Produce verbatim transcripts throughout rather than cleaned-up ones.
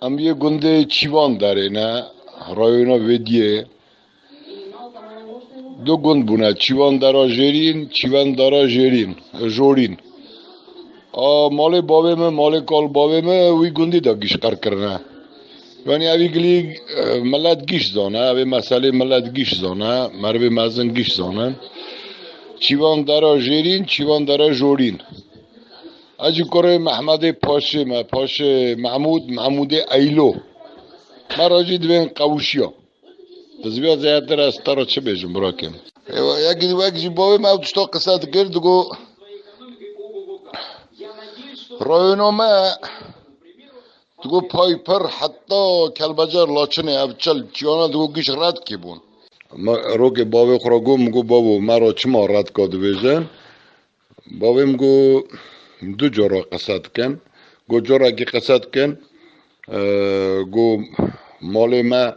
Em yê gundê Çîvan derê ne, rayona Vediyê. Du gund bûne, Çîvan dera Jêrîn, Çîvan dera Jêrîn, Jorîn. A, malê bavê min, malê kal bavê min, wî gundî de gîş qer kirine. Yanî evî gilî, e, millet gîş zane, evê meselê millet gîş zane, merivê mezin gîş zane. Çîvan dera Jêrîn, Çîvan dera Jorîn. Ez jî kurê Mehmedê Paşê me, Paşê Mehmûd, Mehmûdê Eylo. Me re jî divên qewişiya. Dizviya zêdetir ez te re çi bêjim, birakim? Ewa, yek, wek jî bavê me ew tişta qise dikir, digo, rayona me, digo, pay pir heta Kelbecer Laçinê ev çil çiyana, digo, gîş redkî bûn. Me rokê bavê xwe re got, min got, bavo, me re çima redka dibêjin? Bavê min got, du cara qise dikin. Got, carekî qise dikin, e, got, malê me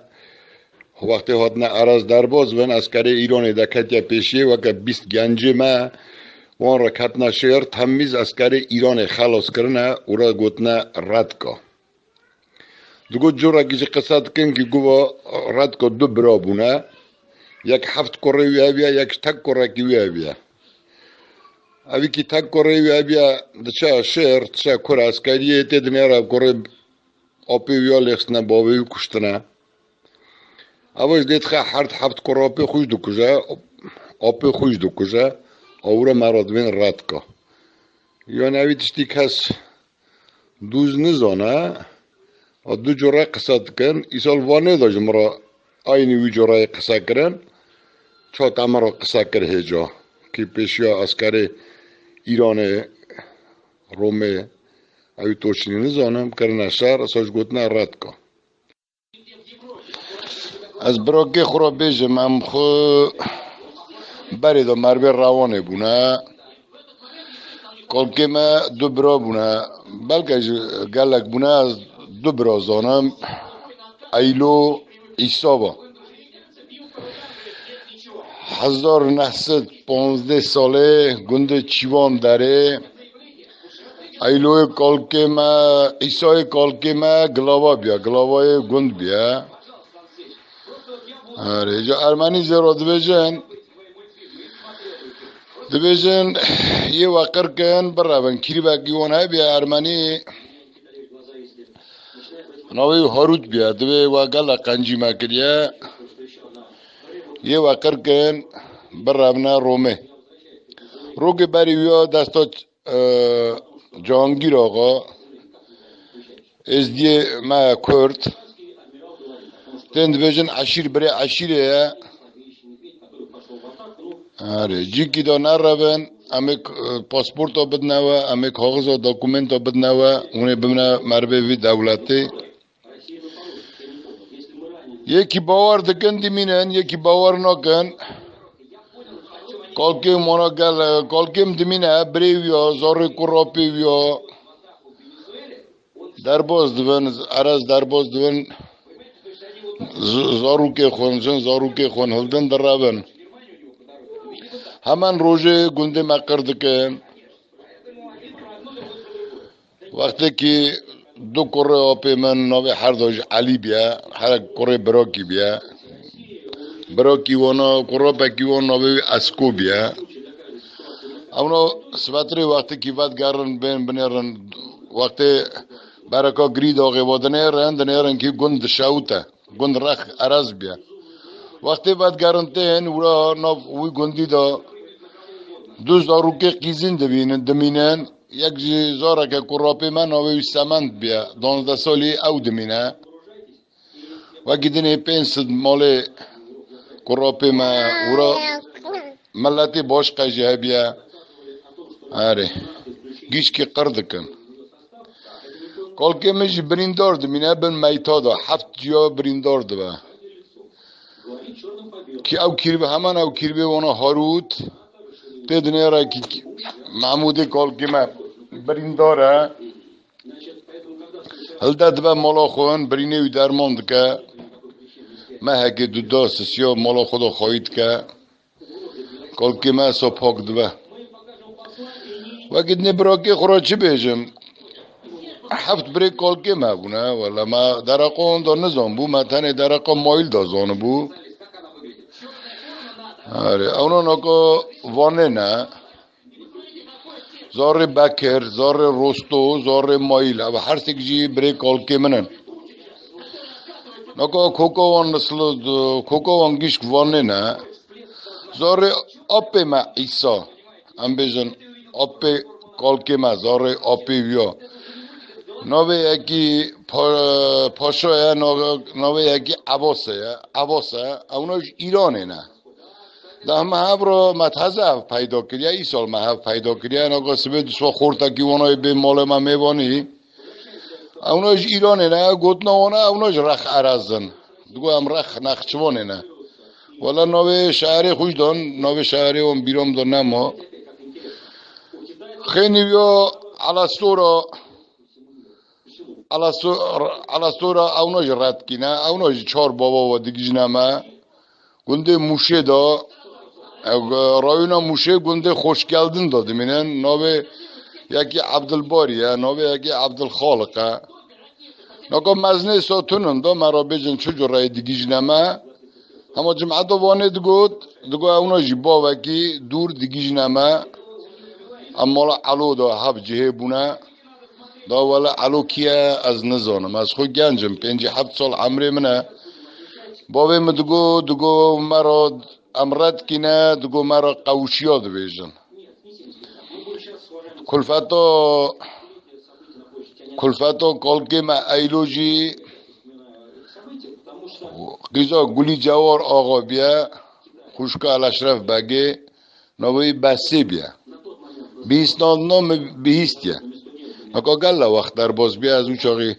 wextê hatine Erez derbas bin, eskerê Îranê de ketiye pêşiyê, weke bîst gencê me, wan re ketine şêr, temîz eskerê Îranê xelas kirine û re gotine redka. Digot, carekî jî qise dikin kî guva redka du bira bûne. Yek heft kurê wî hebiye, yek jî tek kurekî wî hebiye. Evî kî tek kurê wî hebiye, diçe şêr, diçe kur eskeriyê, tê dinêre kurê apê wî ya lêxistine, bavê wî kuştine. Eva jî dê dixe herd heft kur apê xwe jî dikuje, apê xwe jî dikuje, awre me re divên redka. Yanî evî tiştî kes dûz nizane, a du cure qise dikin. Îsal Vanê de ji min re aynî wî cureyê qise kirin. Çawa te min re qise kir hêca? Kî pêşiya eskerê Îranê, Romê, ewî toçnî nizanim, kirine şer, îsal ji gotine redka. Ez birakê xwe re bêjim, em xwe berê de mervê rewanê bûne. Kolkê me du bira bûne. Belke ji gelek bûne, ez du bira zanim. Eylo, Îsa ba. Hezar neh sed ponzdeh salê gundê Çîvan derê. Eyloyê kalkê me, Îsayê kalkê me gilava biya, gilavayê gund biya. Erê, ca Ermenî zêro dibêjin, dibêjin, yê we qir kin, birevin, kîrîvekî wan hebiya Ermenî. Navê wî Harût biya, divê we gele qencî me kiriye. Yê we qir kin, birevne Romê. Rokê berî wî ya desta, e, Cihangîr Axa, êzdiyê me Kurd. Tên dibêjin eşîr birê eşîrê ye. Erê, cîkî de nerevin, em ê k-, pasporta bidine we, em ê kaxiza dokumenta bidine we, hûn ê bimine merivê vî dewletê. Yekî bawer dikin dimînin, yekî bawer nakin. Kalkêm wana gel, kalkêm dimîne, birê wî ya, zarê kurapê wî ya. Derbas dibin, erez derbas dibin, z-, zarokê xwe, jin zarokê xwe hildin direvin. Hemen rojê gundê me qir dikin. Wextekî du kurê apê min navê her do ji Elî biye, her kurê birakî biye. Birakî wana, kurapekî wan navê wî Esko biye. Ewna sibetirê wextekî vedigerin bên binêrin, wextê bereka girî daxê wa dinêrin, dinêrin kî gund dişewite, gund rex erez biye. Wextê vedigerin tên wira nav wî gundî de du zarokê qîzîn dibînin, dimînin. Yek jî zareke kurapê me navê wî Semend biye, duwazdeh salî ew dimîne. Wekî dinê pênc sed malê kurapê me, wira miletê başqe jî hebiye. Erê. Gîşkî qir dikin. Kalkê min jî birîndar dimîne bin meyta de. Heft ciya birîndar dibe. Kî ew kîrbe, heman ew kîrbê wana Harût. Tê dinêre kî Mehmûdê kalkê me birîndar e. Hilde dibe mala xwe, birînê wî derman dike. Mehekê duda sisiya mala xwe de xwayî dike. Kalkê me sopak dibe. Wekî dinê birakê xwe re çi bêjim? heft birê kalkê me bûne. Wele me dereqa wan da nizanibû, me tenê dereqa Mayîl da zanibû. Erê, ewna naka Vanê ne. Zarê Bekir, Zarê Rosto, Zarê Mayîl. Ev her sêk jî birê kalkê min in. Naka koka wan nisli, koka wan gişk Vanê ne. Zarê apê me Îsa. Em bêjin apê kalkê me, zarê apê wî ya. Navê yekî Pa-, Paşa ye, navê, navê yekî Ebase ye. Ebase, ewna ji Îranê ne. Da me hev re me teze hev peyda kiriye, îsal me hev peyda kiriye. Naka sibê duswa xortekî wana yê bê malê me mêvanî. Ewna ji Îranê ne, gotina wana ewna ji Rex Erez in. Digo em Rex Nexçivanê ne. Wela navê şeherê xwe jî dan, navê şeherê wan bîra min de nema. Xênî ya Elestora, Elestora ewna jî Redkî ne, ewna jî çar bava ve digijine me. Gundê Mûşê de, e, rayona Mûşê gundê Xoşgeldin de dimînin. Navê yekî Ebdilbarî ye, navê yekî Ebdilxaliq e. Naka mezinê Sotunin de me re bêjin çi cure digijine me. Hema cimeta Vanê digot, digot ewna jî bavekî dûr digijine me. Em mala Elo de hev cihê bûne. Da wele Elo kî ye ez nizanim. Ez xwe genc im, pêncî heft sal emrê min e. Bavê min digo, digo me re em Redkî ne, digo me re Qewşiya dibêjin. Kulfeta, kulfeta kalkê me Eylo jî qîza Gulî Cewar Axa biye, xwişka Eleşref Begê, navê wî Besê biye. Bihîstandina min bihîstiye. Naka gela wext derbas biye, ez û çaxî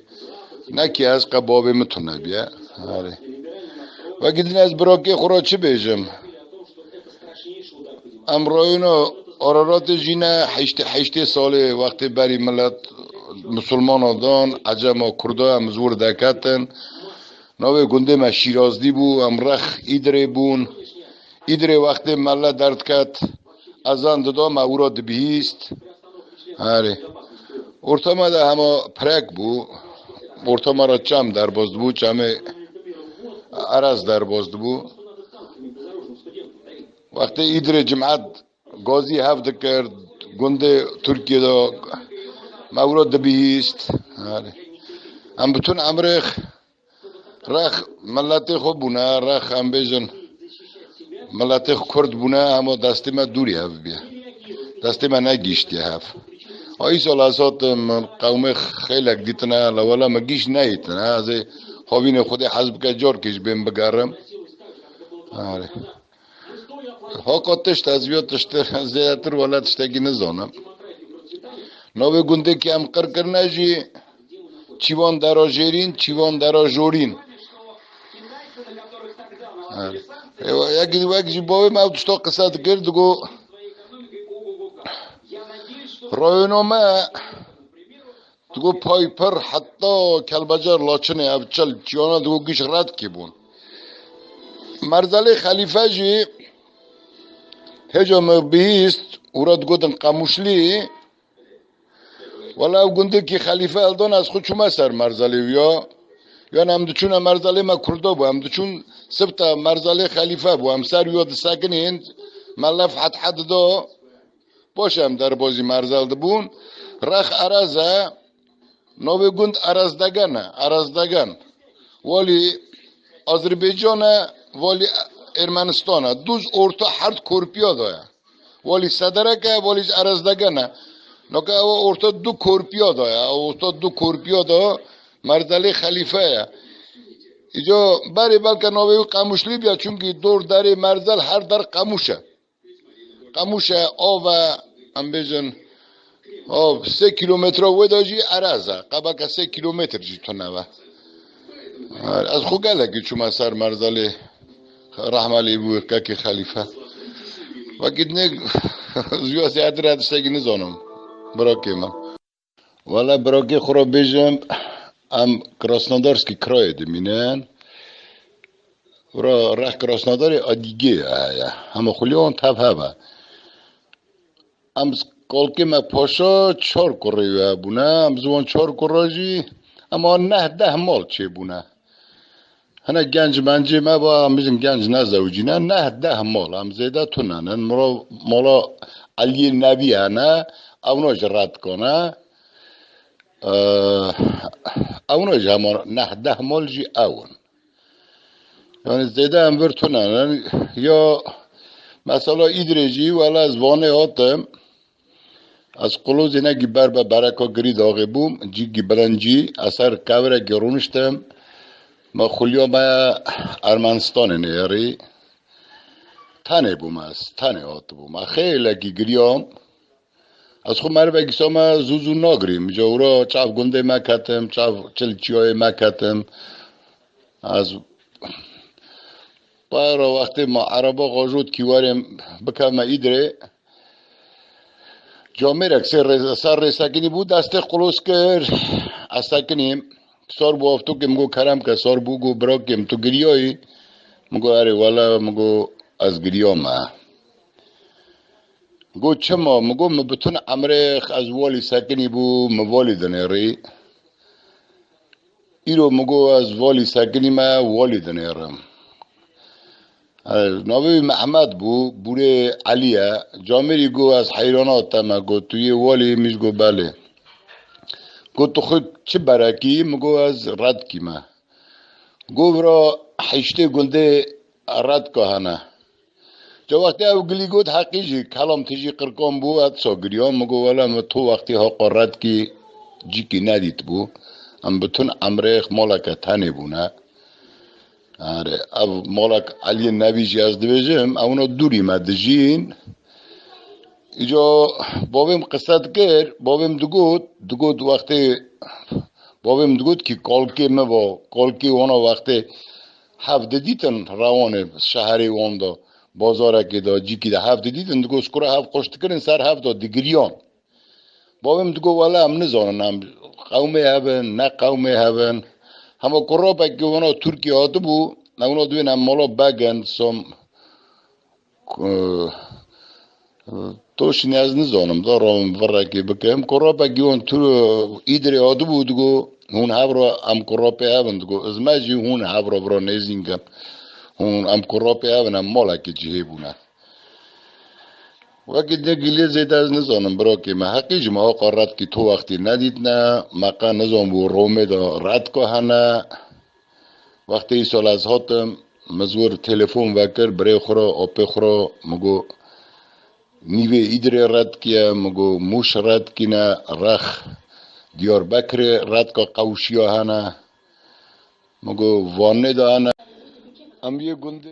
nekî ez qe bavê min tune biye. Erê. Wekî din ez birakê xwe re çi bêjim? Em rayona Araratê jî ne heştê, heştê salê wextê berî milet misilmana dan, Ecema Kurda em zor deketin. Navê gundê me Şîrazdî bû, em Rex Îdirê bûn. Îdirê wextê mele derdket, ezan dida me wira dibihîst. Erê. Orta me de hema pirek bû. Orta me re çem derbas dibû, çemê Erez derbas dibû. Wextê Îdirê cimet gazî hev dikir, gundê Tirkiyê de me wira dibihîst. Erê. Em bütün emrê Rex miletê xwe bûne, Rex em bêjin miletê xwe Kurd bûne, hema destê me dûrî hev bûye. Destê me negihîştiye hev. A îsal ez hatim, min qewmê xeylek dîtine, lewela min gihîşt neyîtine. Ez ê havînê Xwedê hez bike carkê jî bên bigerim. Erê. Haka tişt ez viya tişt zêdetir wele tiştekî nizanim. Navê gundê ki em qir kirine jî Çîvan Dera Jêrîn, Çîvan Dera Jorîn. He. Ê, wek, wek jî bavê me ew tişta qise dikir, digo rayona me Digo pay pir heta Kelbecer Laçinê ev çil çiyana digo giş Redkî bûn. Merzelê Xelîfe jî hêja me bihîst û re digotin Qemûşlî. Wela ev gundekî Xelîfe eldan ez xwe çûme ser merzelê wî ya. Yan em diçûne merzelê me Kurda bû. Em diçûn sibta merzelê Xelîfe bû. Em ser wî ya disekinên me lef het het dida. Baş em derbazî merzel dibûn. Rex Erez e, navê gund Erezdegen e, Erezdegen. Walî Azerbaycan e, walî Ermenistan e. Duz orta herd korpiya da ye. Walî Sederek e, walî Erezdegen e. Naka ew orta du korpiya da ye. Ew orta du korpiya da merzelê Xelîfe ye. Îca berê belke navê wî Qemûşlî biya, çunkî dor derê merzel her der qemûş e. Qemûş e, av e, em bêjin, av sê kîlometre wê de jî erez e. Qebeke sê kîlometr jî tune ve. Ez xwe gelekî çûme ser merzelê rehmelî bû kekê Xelîfe. Wekî dinê ziya zêdetir ez tiştekî nizanim. Birakê min. Wele birakê xwe re bêjim, em Krasnodarskî kirayê dimînin. Ra reh Krasnodarê Adîgê heye. Hema xulya wan tev hev e. Em Kolkê me paşa çar kurê wî hebûne. Em ziwan çar kura jî, ema neh deh mal çêbûne. Hene genc mencê me ba, em bijin genc nezewicîne, neh deh mal, em zêde tune nin. Mala, mala Eliyê Nebî hene, ewna ji Redkan e. Eee, ewna jî hema neh deh mal jî ew in. Yani zêde em vir tune nin. Ya mesela Îdirê jî, wela ez Vanê hatim. Ez qulozê nekî ber be bereka girî daxê bûm, cîkî bilind cî, ez ser kevirekî rûniştim. Me xuliya me Ermenistanê nêrî. Tenê bûm ez, tenê hatibûm. Ez xêlekî giriyam. Ez xwe merivekî same zû zû nagirîm. Ji ewra çav gundê me ketim, çav çil çiyayê me ketim. Ez para wextê me ereba xwe jot kî werêm bikevme Îdirê. Camêrek sê rê-, ser rê sekinî bû, destê qulos kir. Ez sekinîm. Sor bû, ev to kim go kerem ke, sor bû, go birakêm, tu giriyayî? Min go, erê, wele, min go, ez giriyame. Go, çima? Min go, min bütün emrê ez walî sekinî bû, min walî dinêrî. Îro min go ez valî sekinîme, valî dinêrim. E, navê wî Mehmet bû, bûrê Elî ye. Camêrî go ez heyrana te me, go tu yê walî, min jî go belê. Go tu xwe çi berekî? Min go ez Redkî me. Go vira heştê gundê Redka hene. Ca wextê ew gilî got, heqî jî, kelam tijî qirkan bû, ez so giriya, min got, wele min tu wextî haqa Redkî cîkî nedîtibû. Em bütün emrê maleke tenê bûne. Erê, ev malek Eliyê Nebî jî ez dibêjim, ewna dûrî me dijîn. Îca bavêm qise dikir, bavêm digot, digot wextê, bavêm digot kî kolkê me va, kolkê wana wextê hev didîtin rewanê şeherê wan de, bazarekê de, cîkî de hev didîtin, digot, ji kura hev xweş dikirin, ser hev de digiriyan. Bavê min digot, wele em nizanin, em qewmê hev in, ne qewmê hev in. Hema kurapekî wana Tirkî hatibû, ewna dibên em mala begin, som, ku, to şîne ez nizanim, da rawim virekê bikim. Kurapekî wan tu Îdirê hatibû, digo, hûn hev re em kurapê hev in, digo, ez me jî hûn hev re vira nêzîn kin. Hûn em kurapê hev in, em malekê cihê bûne. Wekî ne gilê zêde ez nizanim, birakê me. Heqî jî me haqa Redkî tu wextî nedîtine, me qe nizanbû Romê de Redka hene. Wextê îsal ez hatim, min ji wir telefon vekir, birê xwe re, apê xwe re, min got, nîvê Îdirê Redkî ye, min got, Mûş Redkî ne, Rex, Diyarbekirê Redka qewşiya hene. Min got, Vanê de hene. Em yê gundê